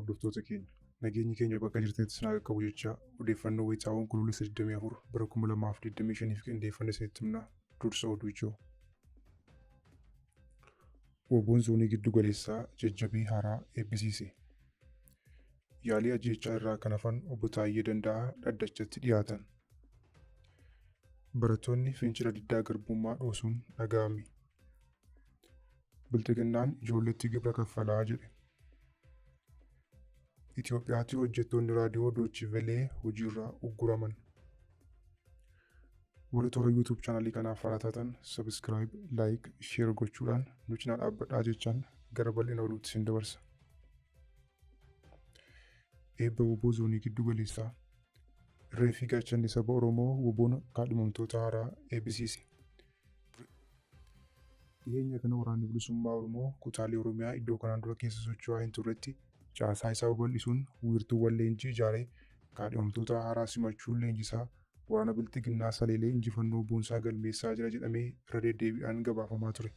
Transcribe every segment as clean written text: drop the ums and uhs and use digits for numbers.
Hordoftoota keenya. Nageenyi keenya bakka jirtanitti isin haa qaqqabu jechaa odeeffannoo wayitaawaa Onkoloolessa 24 bara 2025f qindeeffanne isinitti himna. Dursa oduu ijoo. Woboon zoonii giddu galeessaa jajjabee haaraa eebbisiise. Yaalii ajjeechaa irraa kan hafan Obbo Taayyee Danda'aa dhaddachatti dhiyaatan. Barattoonni fincila diddaa garbummaa dhoosuun dhaga'ame. Bilxiginnaan ijoolleetti gibira kaffalaa jedhe. Itoophiyaatti hojjettoonni raadiyoo Doochi Velee hojiirraa ugguraman. Warri toora YouTube chaanalii kanaaf haaraa taatan subscribe, like, share gochuudhaan nu cinaa dhaabbadhaa jechaan gara bal'ina oduutti isin dabarsa. Eebba wbo Zoonii Giddu Galeessaa. Irree fi gaachanni saba Oromoo WBOn kaadhimamtoota haaraa eebbisiise. Dhiheenya kana Waraanni Bilisummaa Oromoo kutaalee Oromiyaa iddoo kanaan dura keessa socho'aa hin turretti caasaa isaa babal'isuun wiirtuuwwan leenjii ijaaree kaadhimamtoota haaraa simachuun leenjisaa waraana Bilxiginnaa saleelee injifannoo boonsaa galmeessaa jira jedhamee irra deddeebiidhaan gabaafamaa ture.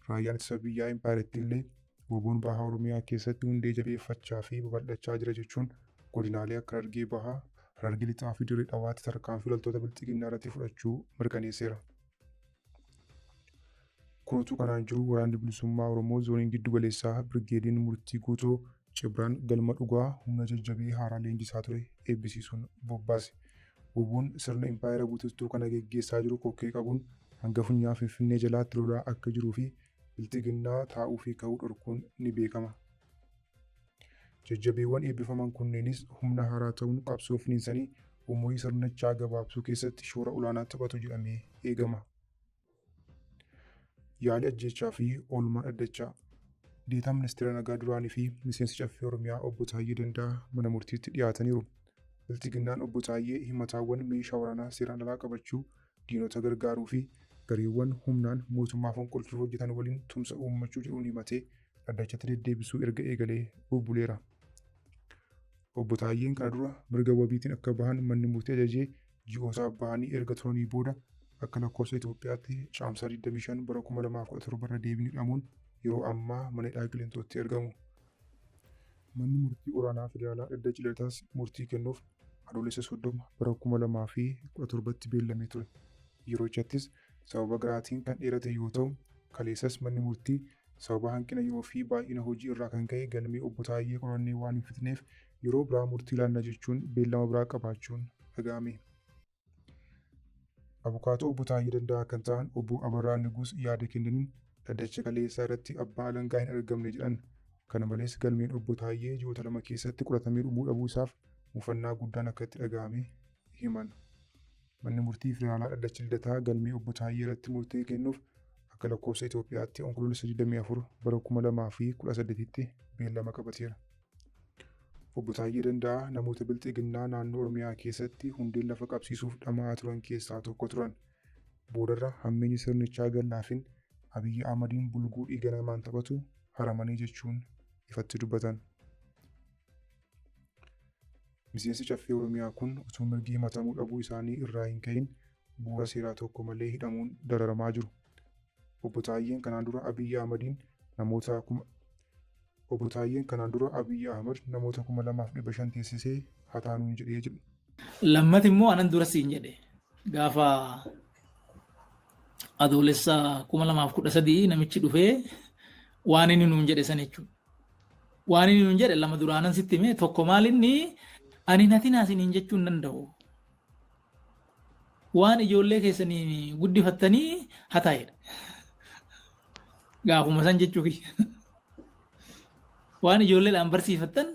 Raayyaan Ittisa Biyyaa Impaayerattiillee WBOn Baha Oromiyaa keessatti hundee jabeeffachaa fi babal'achaa jira jechuun godinaalee akka Harargee Bahaa, Harargee Lixaa fi Dirree Dhawaatti tarkaanfii loltoota Bilxiginnaa irratti fudhachuu mirkaneesseera. Kun utuu kanaan jiruu Waraanni Bilisummaa Oromoo Zooniin Giddu Galeessaa Birgeediin Murtii Guutoo Cibraan Galma Dhugaa humna jajjabee haaraa leenjisaa ture eebbisiisuun bobbaase. WBOn sirna impaayera bututtuu kana geggeessaa jiru kokkee qabuun hanga funyaan Finfinnee jalaatti lolaa akka jiruu fi Bilxiginnaa taa'uu fi ka'uu dhorkuun ni beekama. Jajjabeewwan eebbifaman kunneenis humna haaraa ta'uun qabsoo finiinsanii umurii sirnichaa gabaabsuu keessatti shoora olaanaa taphatu jedhamee eegama. Yaalii ajjeechaa fi oolmaa dhaddachaa. Deetaan Ministeera Nagaa duraanii fi miseensi Caffee Oromiyaa Obbo Taayyee Danda'aa mana murtiitti dhiyaataniiru. Bilxiginnaan Obbo Taayyee himataawwan meeshaa waraanaa seeraan alaa qabachuu, diinota gargaaruu fi gareewwan humnaan mootummaa fonqolchuuf hojjetan waliin tumsa uummachuu jedhuun himatee dhaddachatti deddeebisuu erga eegalee bubbuleera. Obbo Taayyeen kana dura mirga wabiitiin akka bahan manni murtii ajajee ji'ootaaf bahanii erga turanii booda akka lakkoofsa Itoophiyaatti Caamsaa 25 bara 2017 irra deebiin hidhamuun yeroo ammaa mana hidhaa Qilinxootti argamu. Manni Murtii Olaanaa Federaalaa Dhaddachi Lidataas murtii kennuuf Adoolessa 30 bara 2017tti beellamee ture. Yerochattis sababa garaatiin kan dheerate yoo ta'u, kaleessas manni murtii sababa hanqina yeroo fi baay'ina hojii irraa kan ka'e galmee Obbo Taayyee qorannee waan hin fixneef yeroo biraa murtii laanna jechuun beellama biraa qabaachuun dhaga'ame. Abukaatoo Obbo Taayyee Danda'aa kan ta'an Obbo Abarraa Niguus yaada kennaniin dhaddacha kaleessaa irratti abbaan alangaa hin argamne jedhan. Kana malees galmeen Obbo Taayyee ji'oota lama keessatti qoratamee dhumuu dhabuu isaaf mufannaa guddaan akka itti dhaga'ame himan. Manni Murtii Federaalaa Dhaddachi Lidataa galmee Obbo Taayyee irratti murtee kennuuf akka lakkoofsa Itoophiyaatti Onkoloolessa 24 bara 2018tti beellama qabateera. Obbo Taayyee Danda'aa namoota Bilxiginnaa naannoo Oromiyaa keessatti hundeen lafa qabsiisuuf dhama'aa turan keessaa tokko turan. Boodarra hammeenyi sirnichaa gad laafin Abiyyi Ahmadiin bulguu dhiiga namaan taphatu haramanii jechuun ifatti dubbatan. Miseensi Caffee Oromiyaa kun utuu mirgi himatamuu dhabuu isaanii irraa hin ka'in bu'uura seeraa tokko malee hidhamuun dararamaa jiru. Obbo Taayyeen kanaan dura Abiyyi Ahmadiin namoota Obbo Taayyeen kanaan dura Abiyyi Ahmad namoota 2,500 teessisee hataa nuun jedhee jedhu. Lammati immoo anan dura siin jedhe gaafa adoolessa 2013 namichi dhufee waan inni nuun jedhe san jechuudha. Waan inni nuun jedhe lama duraanan sitti hime tokko maal inni ani natinaa isiniin jechuu hin danda'u. Waan ijoollee keessanii guddifattanii hataa'edha. Gaafuma san jechuu kiyya. Waan ijoolleedhaan barsiifattan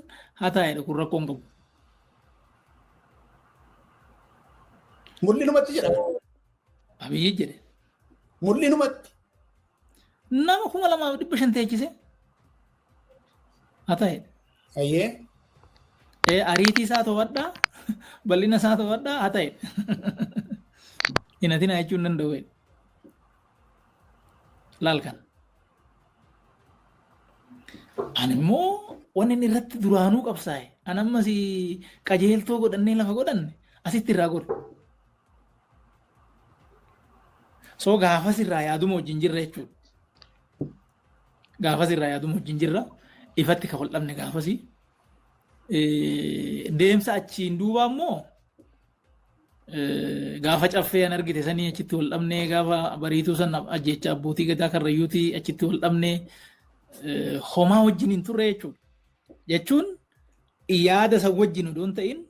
hataa'edha kun rakkoo hin qabu. Mul'inumatti jedhama. Abiyyi jedhe. Mul'inumatti. Nama 2,500 teechise hataa'edha. Ayyee. Ariitii isaa to'adhaa, bal'ina isaa to'adhaa haa ta'e. Hin hatinaa jechuu hin danda'u. Laal kana. Ani immoo wanni inni irratti duraanuu qabsaa'e. An ammas qajeeltoo godhannee lafa godhanne asitti irraa godhe. So gaafas irraa yaaduma wajjin jirra jechuudha. Gaafas irraa yaaduma wajjin jirra. Ifatti kan wal dhabne gaafasi. Deemsa achiin duuba immoo gaafa caffee an argite sanii achitti wal dhabnee, gaafa bariituu san ajjeecha abbootii gadaa karrayyuutii achitti wal dhabnee, homaa wajjin hin turre jechuudha. Jechuun yaada san wajjin odoo hin ta'in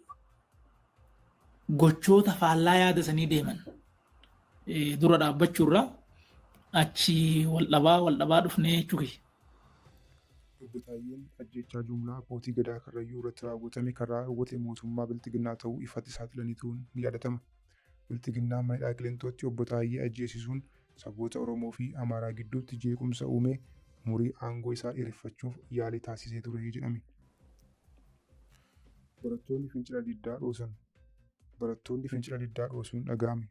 gochoota faallaa yaada sanii deeman dura dhaabbachuurra achi wal dhabaa wal dhabaa dhufnee jechuudha. Obbo Taayyeen ajjeechaa jumlaa abbootii Gadaa Karrayyuu irratti raawwatame kan raawwate mootummaa Bilxiginnaa ta'uu ifatti saaxilanii turuun ni yaadatama. Bilxiginnaan mana hidhaa Qilinxootti Obbo Taayyee ajjeesisuun saboota Oromoo fi Amaaraa gidduutti jeequmsa uumee umurii aangoo isaa dheereffachuuf yaalii taasisee ture jedhame. Barattoonni fincila diddaa dhoosan. Barattoonni fincila diddaa dhoosuun dhaga'ame.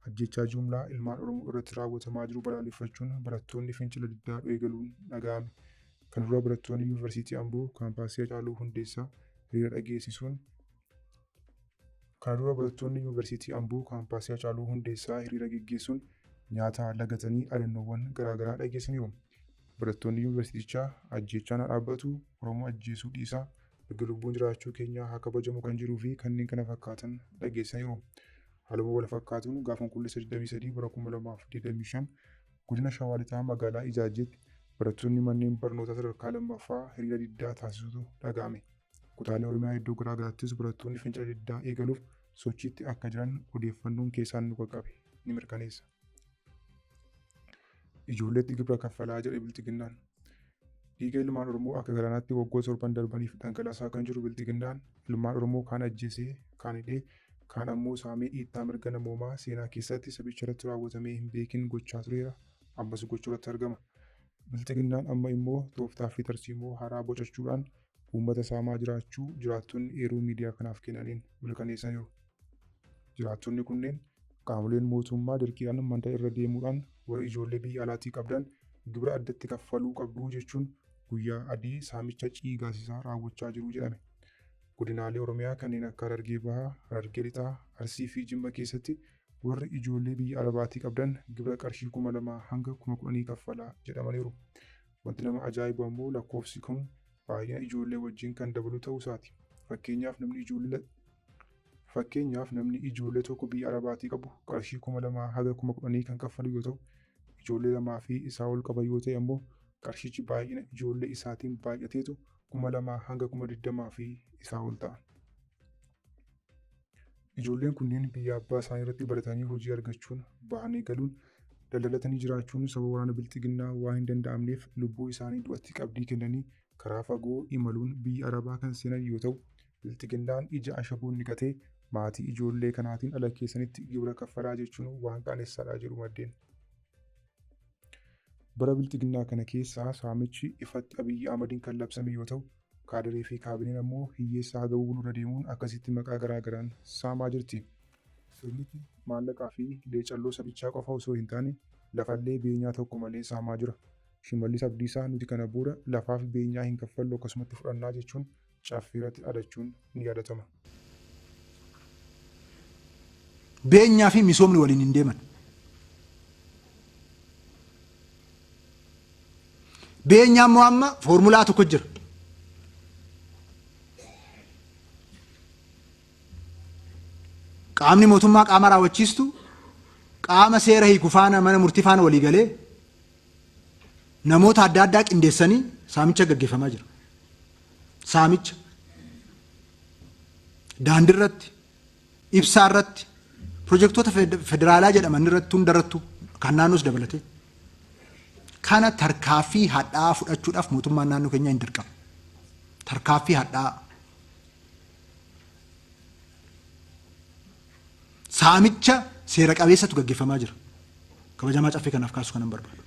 Ajjeechaa jumlaa ilmaan Oromoo irratti raawwatamaa jiru balaaleffachuun barattoonni fincila diddaa eegaluun dhaga'ame. Kana dura barattoonni Yuunivarsiitii Amboo kaampaasii Hacaaluu Hundeessaa hiriira dhageessisuun Kana dura barattoonni Yuunivarsiitii Amboo kaampaasii Hacaaluu Hundeessaa hiriira geggeessuun nyaata lagatanii dhadannoowwan garaagaraa dhageessaniiru. Barattoonni Yuunivarsiitichaa ajjeechaan haa dhaabbatu, Oromoo ajjeesuu dhiisaa, mirga lubbuun jiraachuu keenyaa haa kabajamu kan jedhuu fi kanneen kana fakkaatan dhageessaniiru. Haaluma wal fakkaatuun gaafa Onkoloolessa 23 bara 2025 godina Shawaa Lixaa magaalaa Ijaajjiitti barattoonni manneen barnootaa sadarkaa lammaffaa hiriira diddaa taasisuutu dhaga'ame. Kutaalee Oromiyaa iddoo garaa garaattis barattoonni fincila diddaa eegaluuf sochiitti akka jiran odeeffannoon keessaan nu qaqqabe ni mirkaneessa. Ijoolleetti gibira kaffalaa jedhe Bilxiginnaan. Dhiiga ilmaan Oromoo akka galaanaatti waggoota torban darbaniif dhangalaasaa kan jiru Bilxiginnaan ilmaan Oromoo kaan ajjeesee, kaan hidhee, kaan ammoo saamee dhiittaa mirga namoomaa seenaa keessatti sabicha irratti raawwatamee hin beekin gochaa tureera, ammas gochuu irratti argama. Bilxiginnaan amma immoo tooftaa fi tarsiimoo haaraa bocachuudhaan uummata saamaa jiraachuu jiraattonni eeruu miidiyaa kanaaf kennaniin mirkaneessaniiru. Jiraattonni kunneen qaamoleen mootummaa dirqiidhaan mandara irra deemuudhaan warri ijoollee biyya alaatii qabdan gibira addatti kaffaluu qabdu jechuun guyyaa adii saamicha ciigaasisaa raawwachaa jiru jedhame. Godinaalee Oromiyaa kanneen akka Harargee Bahaa, Harargee Lixaa, Arsii fi Jimma keessatti warri ijoollee biyya Arabaatii qabdan gibira qarshii 2000 hanga 10,000 kaffalaa jedhamaniiru. Wanti nama ajaa'ibu ammoo lakkoofsi kun baay'ina ijoollee wajjin kan dabalu ta'uu isaati. Fakkeenyaaf namni ijoollee Fakkeenyaaf namni ijoollee tokko biyya Arabaatii qabu qarshii 2000 haga 10,000 kan kaffalu yoo ta'u, ijoollee lamaa fi isaa ol qaba yoo ta'e ammoo qarshichi baay'ina ijoollee isaatiin baay'ateetu 2000 hanga 20,000 fi isaa ol ta'a. Ijoolleen kunneen biyya abbaa isaanii irratti baratanii hojii argachuun bahanii galuun daldalatanii jiraachuun saba waraana bilxiginnaa waan hin danda'amneef lubbuu isaanii du'atti qabdii kennanii karaa fagoo imaluun biyya Arabaa kan seenan yoo ta'u, bilxiginnaan ija ashaboon dhiqatee maatii ijoollee kanaatiin ala keessanitti gibira kaffalaa jechuun waan qaanessaadha jedhu maddeen. Bara bilxiginnaa kana keessa saamichi ifatti Abiyyi Ahmadiin kan labsame yoo ta'u, kaadiree fi kaabineen ammoo hiyyeessa haga bubulu irra deemuun akkasitti maqaa garaa garaan saamaa jirti. Sirnichi maallaqaa fi leecalloo sabichaa qofa osoo hin taane lafallee beenyaa tokko malee saamaa jira. Shimallis Abdiisaa nuti kana booda lafaaf beenyaa hin kaffallu akkasumatti fudhannaa jechuun Caffeerratti dhaadachuun ni yaadatama. Beenyaa fi misoomni waliin hin deeman. Beenyaa immoo amma foormulaa tokko jira. Qaamni mootummaa qaama raawwachiistu qaama seera hiiku faana mana murtii faana walii galee namoota adda addaa qindeessanii saamicha gaggeeffamaa jira. Saamicha daandirratti, ibsaa irratti, pirojektoota federaalaa jedhaman irratti hundarrattu kan naannoos dabalatee. Kana tarkaaffii hadhaa'aa fudhachuudhaaf mootummaan naannoo keenyaa hin dirqama. Tarkaaffii hadhaa'aa. Saamicha seera qabeessatu gaggeeffamaa jira. Kabajamaa caffee kanaaf kaasuu kanan barbaadu.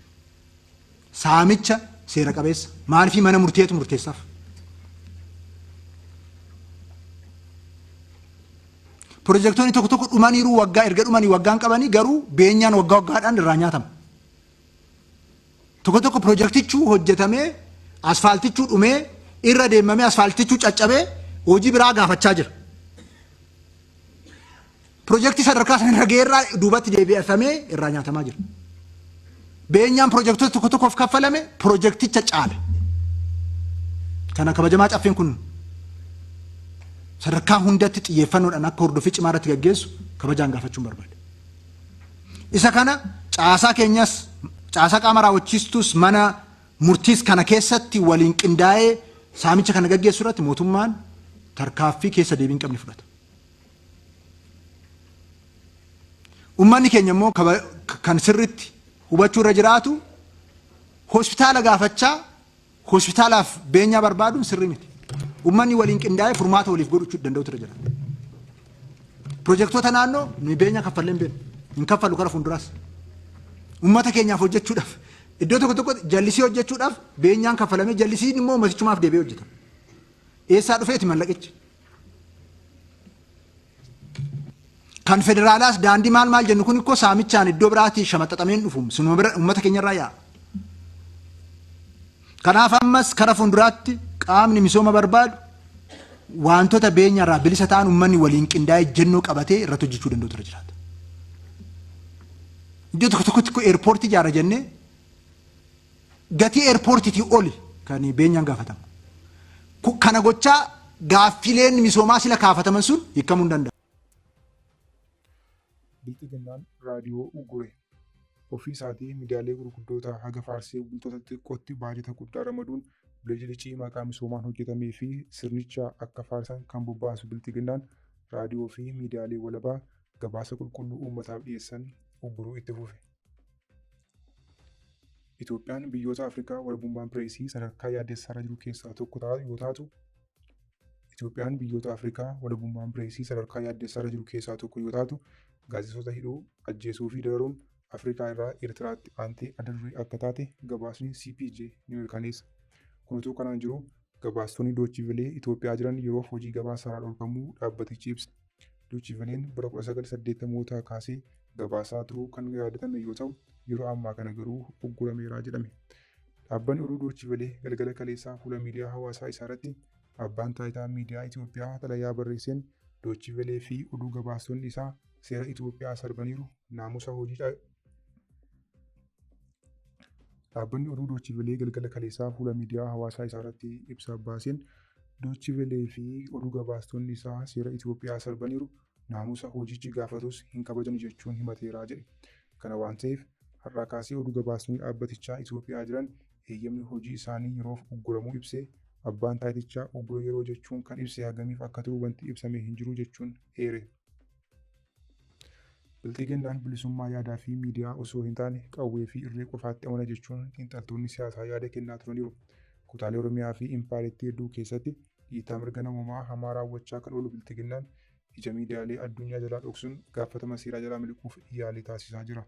Saamicha seera qabeessa. Maaliifii mana murteetu murteessaaf. Pirojektoonni tokko tokko dhumaniiru waggaa erga dhumanii waggaan qabanii garuu beenyaan waggaa waggaadhaan irraa nyaatama. Tokko tokko pirojektichuu hojjetamee asfaaltichuu dhumee irra deemamee asfaaltichuu caccabee hojii biraa gaafachaa jira. Pirojektii sadarkaa sana irra ga'e irraa duubatti deebi'amee irraa nyaatamaa jira. Beenyaan pirojektoota tokko tokkoof kaffalame pirojekticha caala. Kana kabajamaa caffeen kun sadarkaa hundatti xiyyeeffannoodhaan akka hordoffii cimaa irratti gaggeessu kabajaan gaafachuun barbaada. Isa kana caasaa keenyas, caasaa qaama raawwachiistus, mana murtiis kana keessatti waliin qindaa'ee saamicha kana gaggeessu irratti mootummaan tarkaaffii keessa deebii hin qabne fudhata. Uummanni keenya immoo kan sirriitti hubachuu irra jiraatu, hospitaala gaafachaa hospitaalaaf beenyaa barbaaduun sirrii miti. Uummanni waliin qindaa'ee furmaata waliif godhachuu danda'utu irra jira. Pirojektoota naannoo nuyi beenyaa kaffallee hin beeknu. Hin kaffallu kara fuulduraas. Uummata keenyaaf hojjechuudhaaf, iddoo tokko tokkotti jallisii hojjechuudhaaf beenyaan kaffalamee, jallisiin immoo uummatichumaaf deebi'ee hojjetama. Eessaa dhufeeti mallaqichi? Kan federaalaas daandii maal maal jennu kun ikkoo saamichaan iddoo biraatii shamaxaxameen dhufu, sunuma bira uummata keenyarraa yaa'a. Kanaaf ammas kara fuulduraatti qaamni misooma barbaadu wantoota beenyarraa bilisa ta'an uummanni waliin qindaa'ee jennoo qabatee irratti hojjechuu danda'u irra jiraata. Iddoo tokko tokkotti ikkoo eerpoortii ijaara jennee gatii eerpoortiitii oli kan beenyaan gaafatamu. Kana gochaa gaaffileen misoomaa sila kaafataman sun hiikamuu hin danda'u. Bilxiginnaan raadiyoo uggure. Ofii isaatii miidiyaalee gurguddoota haga faarsee bultoota xixiqqootti baajata guddaa ramaduun bilbilicii maqaa misoomaan hojjetamee fi sirnicha akka faarsan kan bobbaasu Bilxiginnaan raadiyoo fi miidiyaalee walabaa gabaasa qulqulluu uummataaf dhiyeessan ugguruu itti fufe. Itoophiyaan biyyoota Afrikaa walabummaan pireesii sadarkaa yaaddessaarra jiru keessaa tokko yoo taatu, Itoophiyaan biyyoota Afrikaa walabummaan pireesii sadarkaa yaaddessaarra jiru keessaa tokko yoo taatu, gaazexeessota hidhuu, ajjeesuu fi dararuun Afrikaa irraa Eertiraatti aantee adda duree akka taate gabaasni CPJ ni mirkaneessa. Kun utuu kanaan jiru, gabaastonni Doochivelee Itoophiyaa jiran yeroof hojii gabaasaarraa dhorkamuu dhaabbatichi ibsa. Doochiveleen bara 1980mootaa kaasee gabaasaa turuu kan yaadatame yoo ta'u, yeroo ammaa kana garuu uggurameera jedhame. Dhaabbanni oduu Doochivelee galgala kaleessaa fuula miidiyaa hawaasaa isaa irratti abbaan taayitaa miidiyaa Itoophiyaa xalayaa barreesseen Doochivelee fi oduu gabaastonni isaa seera Itoophiyaa sarbaniiru, naamusa hojii. Dhaabbanni oduu Doochivelee galgala kaleessaa fuula miidiyaa hawaasaa isaa irratti ibsa baaseen Doochivelee fi oduu gabaastonni isaa seera Itoophiyaa sarbaniiru, naamusa hojichi gaafatus hin kabajan jechuun himateera jedhe. Kana waan ta'eef, har'aa kaasee oduu gabaastonni dhaabbatichaa Itoophiyaa jiran eeyyamni hojii isaanii yeroof ugguramuu ibsee, abbaan taayitichaa uggura yeroo jechuun kan ibse hagamiif akka turu wanti ibsame hin jiru jechuun eere. Bilxiginnaan bilisummaa yaadaa fi miidiyaa osoo hin taane qawwee fi irree qofaatti amana jechuun xiinxaltoonni siyaasaa yaada kennaa turaniiru. Kutaalee Oromiyaa fi Impaayeritti hedduu keessatti dhiittaa mirga namoomaa hamaa raawwachaa kan oolu Bilxiginnaan ija miidiyaalee addunyaa jalaa dhoksuun gaafatama seeraa jalaa miliquuf yaalii taasisaa jira.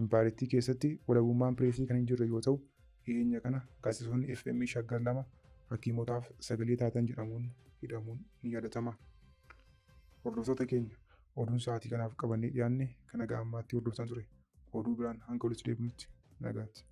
Impaayerittii keessatti walabummaan pireesii kan hin jirre yoo ta'u, dhiyeenya kana gaazexeessonni FM Shaggar 2 hakiimotaaf sagalee taatan jedhamuun hidhamuun ni yaadatama. Hordoftoota keenya, oduun sa'aatii kanaaf qabannee dhiyaanne kan haga ammaatti hordoftan ture. Oduu biraan hanga walitti deebinutti nagaatti.